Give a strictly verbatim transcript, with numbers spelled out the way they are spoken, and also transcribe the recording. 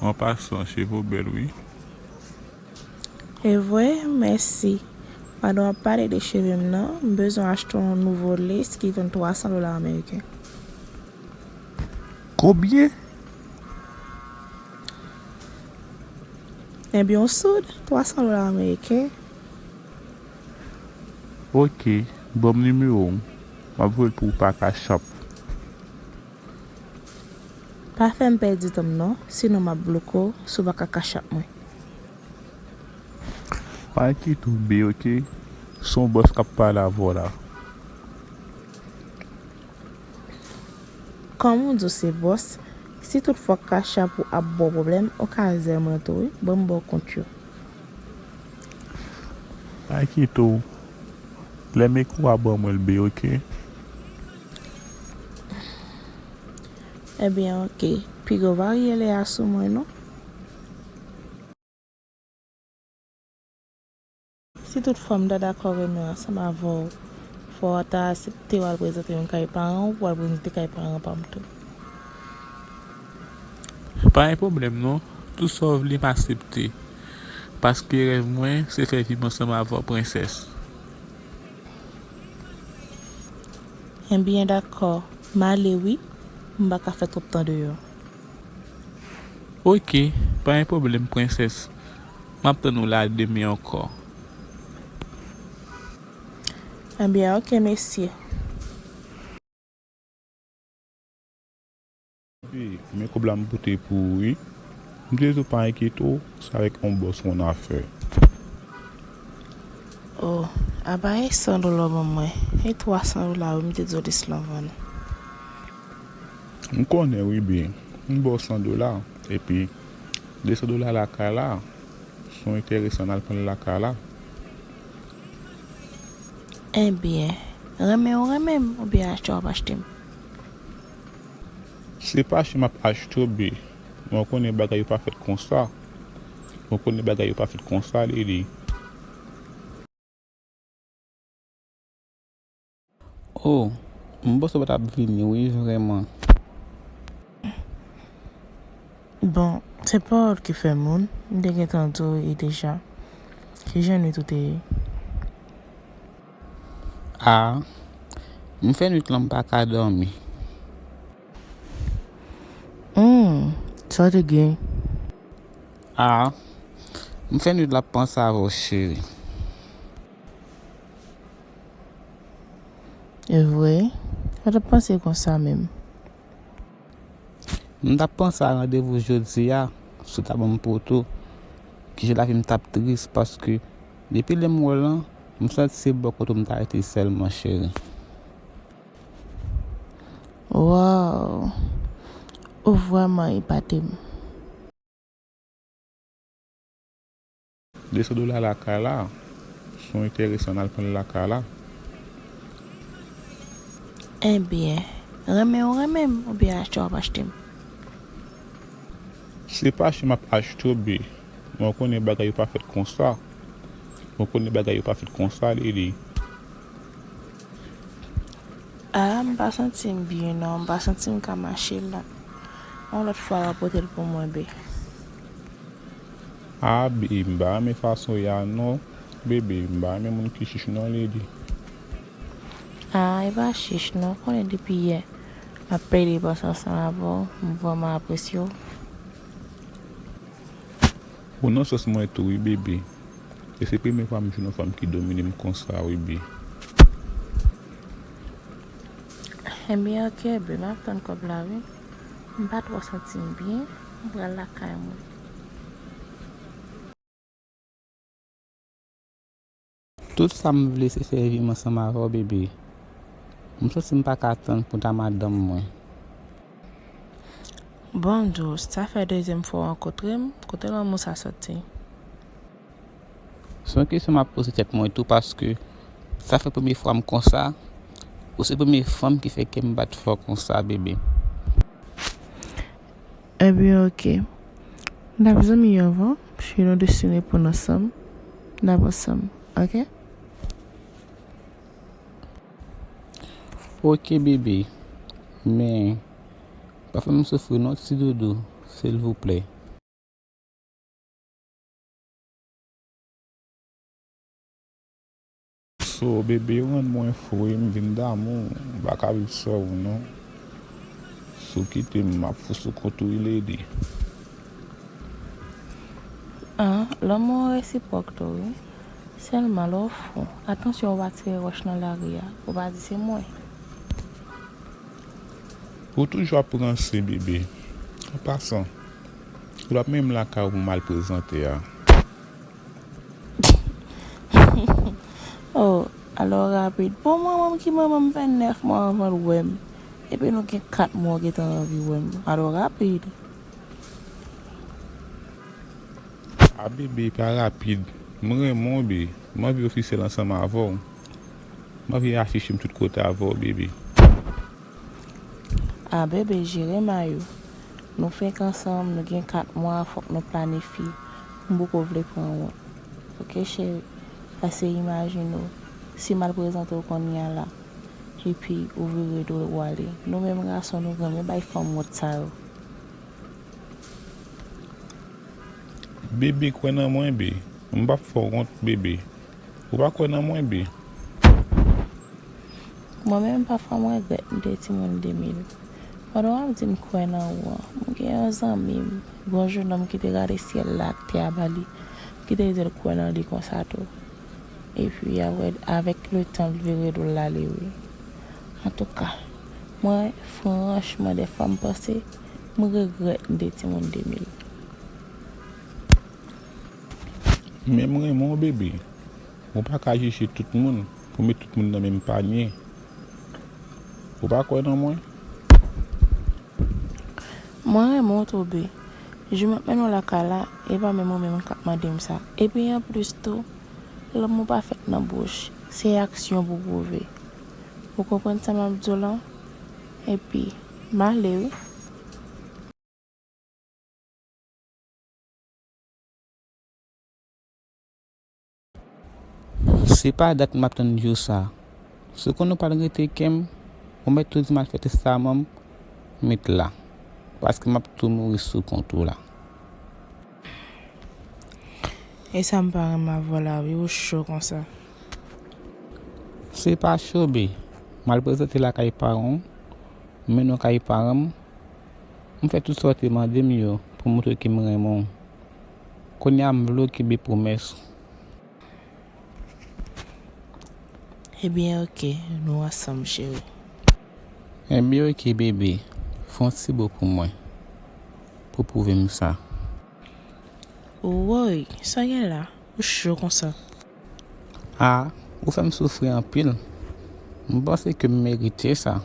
An pasan, cheve w bèl, wi. E vre? Mèsi. Pandan w ap pale de cheve m nan, m bezwen achte yon nouvo lace ki vann twa san dola ameriken. Konbyen? Ebyen, w soud, twa san dola ameriken. Ok, ban m nimewo w. M ap voye l pou ou pa Cash App. Pa fè m pèdi tan m non, sinon m ap bloke w si w pa ka Cash App mwen. Pa enkyete w, bebe, ok? Se yon bòs k ap pale avè w la. Kòm ou di w se bòs, si tout fwa Cash App ou ap ba w pwoblèm, ou ka zè mwen tou, wi. Ban m ba w kont yo. Pa enkyete w. Lè m ekri w a ban mwen l, bebe, ok? Ebyen, ok. Piga w pa rele a sou mwen, non. Si tout fwa m ta dakò renmen ansanm avè w, fò w ta aksepte w al prezante m kay paran w, pou w al prezante kay paran pa m tou. Pa gen pwoblèm non, tout sa w vle m aksepte. Paske rèv mwen se fè vi m ansanm avè w, prensès. Ebyen dakò, m ale wi, m pa ka fè twòp tan deyò. Ok, pa gen pwoblèm, prensès. M ap tann ou la demen ankò. Ebyen, ok, mesye. Wi, men kòb la m pote pou ou, wi. M te di w pa enkyete w, se avèk yon bòs ou annafè. Oh, apa e san dola w ban mwen? E twa san dola wi m te di w lace lan vann. M konnen wi, bebe. M ba w san dola, epi de san dola lakay la, si w enterese ann al pran l lakay la. Ebyen, renmen w renmen m, oubyen achte w ap achte m? Se pa achte m ap achte w, bebe. Men w konnen bagay yo pa fèt konsa. W konnen bagay yo pa fèt konsa, Lili. Oh, m panse w pa t ap vini wi, vrèman. Bon, se pawòl ki fè moun, m te gentan di w li deja. Kijan nwit ou te ye? Ah, m fè nwit lan m pa ka dòmi. Hmm, sa w te gen? Ah, m fè nwit la ap panse avè w, cheri. E vre? Sa w t ap panse konsa menm? M t ap panse a randevou jodi a, si w ta ban m poto, kijan lavi m t ap tris, paske depi lè m wè w lan, m santi se bò kote w m ta rete sèlman, cheri. Waw, ou vrèman epate m. De san dola lakay la, si w enterese ann al pran l lakay la. Ebyen, renmen w renmen m oubyen achte w ap achte m? Se pa achte m ap achte w, bebe. Men w konnen bagay yo pa fèt konsa. W konnen bagay yo pa fèt konsa, Lili. Ah, m pa santi m byen non, m pa santi m ka mache la. Yon lòt fwa w a pote l pou mwen, bebe. Ah, bebe, m pa renmen fason w ye a non. Bebe, m pa renmen moun ki chich non, Lili. Ah, e pa chich non, w konnen depi yè m ap plede panse ansanm avè w, m vrèman apresye w. Ou nan sans mwen tou wi, bebe. E se premye fwa m jwenn yon fanm ki domine m konsa wi, bebe. Ebyen, ok, bebe, m ap tann kòb la wi. M pa twò santi m byen, m pral lakay mwen. Tout sa m vle se fè vi m ansanm avè w, bebe. M santi m pa ka tann pou w ta madanm mwen. Bon, Dous, sa fè dezyèm fwa w rankontre m, kote lanmou sa soti? Se yon kesyon m ap poze tèt mwen tou, paske sa fè premye fwa m konsa, ou se premye fanm ki fè kè m bat fò konsa, bebe. Ebyen, ok. N ap zanmi anvan, si nou deside pou n ansanm, n ap ansanm, ok? Ok, bebe. Men, pa fè m soufri non, ti doudou, silvouplè. So, bebe, ou rann mwen fou, wi, m vin damou, m pa ka viv san ou non. Si w kite m, m ap fou sou kont ou, wi, lady. Ah, lanmou an resipwòk tou, wi. Sèlman lè w fou, atansyon w pa tire wòch nan lari a, pou w pa di se mwen. Ou toujou ap ranse, bebe. An pasan, ou p ap menm lakay ou pou m al prezante a. Oh, alò rapid. Bon, manman m ki manman m fè nèf mwa anvan l wè m. Epi nou gen kat mwa w gentan anvi wè m. Alò rapid. A bebe, pa rapid. M renmen w, be. M anvi ofisyèl ansanm avè w. M anvi afiche m tout kote avè w, bebe. A bebe, jere may ou. Nou fenk ansanm, nou gen kat mwa, fòk nou planifye. M poko vle pran wont. Oke, cheri? Pase imajine w. Si m al prezante w kounye a la, epi ou vire do w ale. Nou menm gason, nou renmen bay fanm wont sa yo. Bebe, kwè nan mwen, be. M p ap fè w wont, bebe. Ou pa kwè nan mwen, be. Mwen menm, pafwa, m regrèt m te timoun de mil. Pandan w ap di m kwè nan ou an, m gen yon zanmi m, yon jennonm ki te gade syèl la ak tè a ba li, ki te di l kwè nan li konsa tou. Epi, apre, avèk letan, l vire do l ale, wi. Antouka, mwen, franchman, dèfwa m panse, m regrèt m te timoun de mil. Men m renmen w, bebe. Ou pa ka jije tout moun pou met tout moun nan menm panye. Ou pa kwè nan mwen? Mwen renmen w tou, be. Jou m ap mennen w lakay la, e pa menm ou menm k ap mande m sa. Epi anplis tou, lanmou pa fèt nan bouch, se aksyon pou pwouve. Ou konprann sa m ap di w lan? Epi, m ale wi. Se pa dat m ap tann jou sa. Si w konn ou pral rete kè m, ou mèt tou di m al fè testaman m, met la. Paske m ap tou mouri sou kont ou la. E sa m pa renmen avè w la wi, ou cho konsa. Se pa cho, be. M al prezante lakay paran w, m mennen w kay paran m, m fè tout sa w te mande m yo pou montre ke m renmen w. Kounye a m vle w kenbe pwomès ou. Ebyen, oke, nou ansanm, cheri. Ebyen, oke, bebe. Fè yon ti bo pou mwen, pou pwouve m sa. Woy, sa gen la? Ou cho konsa. A, ou fè m soufri anpil. M panse ke m merite sa.